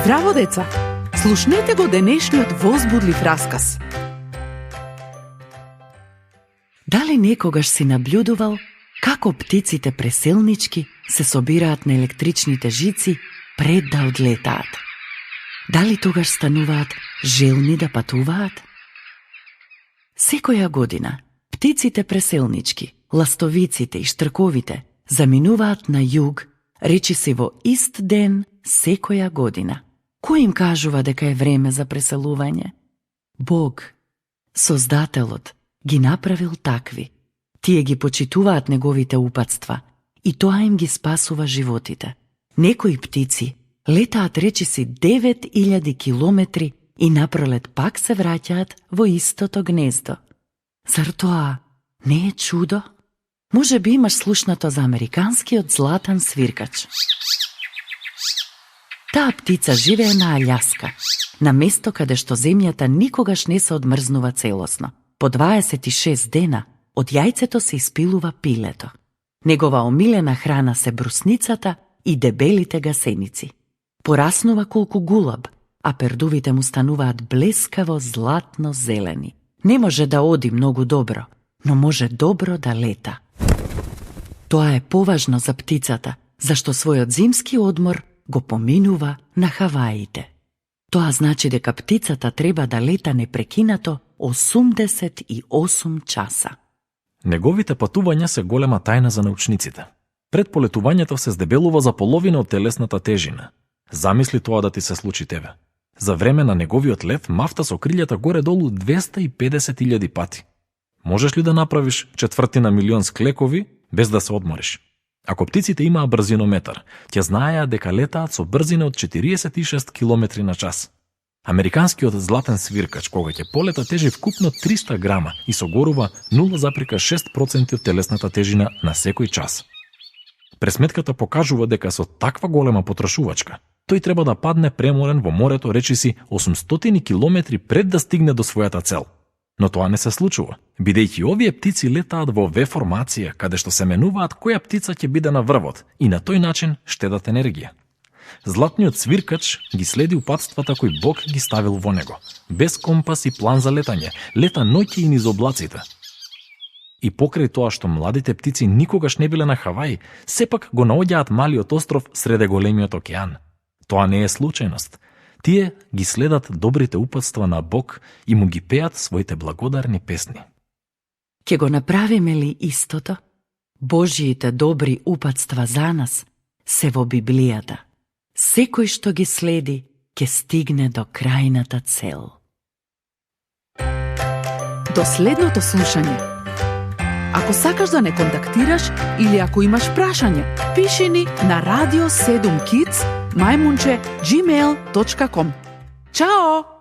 Здраво, деца! Слушнете го денешниот возбудлив расказ. Дали некогаш си наблюдувал како птиците преселнички се собираат на електричните жици пред да одлетаат? Дали тогаш стануваат желни да патуваат? Секоја година птиците преселнички, ластовиците и штрковите заминуваат на југ, речиси во ист ден секоја година. Кој им кажува дека е време за преселување? Бог, Создателот, ги направил такви. Тие ги почитуваат неговите упатства и тоа им ги спасува животите. Некои птици летаат речиси 9000 километри и напролет пак се враќаат во истото гнездо. Зар тоа не е чудо? Може би имаш слушнато за американскиот златан свиркач. Таа птица живее на Аљаска, на место каде што земјата никогаш не се одмрзнува целосно. По 26 дена од јајцето се испилува пилето. Негова омилена храна се брусницата и дебелите гасеници. Пораснува колку гулаб, а пердувите му стануваат блескаво златно зелени. Не може да оди многу добро, но може добро да лета. Тоа е поважно за птицата, зашто својот зимски одмор го поминува на Хаваите. Тоа значи дека птицата треба да лета непрекинато 88 часа. Неговите патувања се голема тајна за научниците. Пред полетувањето се здебелува за половина од телесната тежина. Замисли тоа да ти се случи тебе. За време на неговиот лет мафта со крилјата горе-долу 250.000 пати. Можеш ли да направиш 250.000 склекови без да се одмориш? Ако птиците имаа брзинометар, ќе знаеа дека летаат со брзина од 46 км на час. Американскиот златен свиркач, кога ќе полета, тежи вкупно 300 грама и согорува 0,6% од телесната тежина на секој час. Пресметката покажува дека со таква голема потрошувачка, тој треба да падне преморен во морето речиси 800 км пред да стигне до својата цел. Но тоа не се случува, бидејќи овие птици летаат во V-формација, каде што се менуваат која птица ќе биде на врвот и на тој начин штедат енергија. Златниот свиркач ги следи упатствата кои Бог ги ставил во него. Без компас и план за летање, лета ноќе и низ облаците. И покрај тоа што младите птици никогаш не биле на Хаваи, сепак го наоѓаат малиот остров среде големиот океан. Тоа не е случајност. Тие ги следат добрите упатства на Бог и му ги пеат своите благодарни песни. Ке го направиме ли истото? Божиите добри упатства за нас се во Библијата. Секој што ги следи, ке стигне до крајната цел. До следното слушање. Ако сакаш да не контактираш или ако имаш прашање, пиши ни на radio7kids@gmail.com. Чао!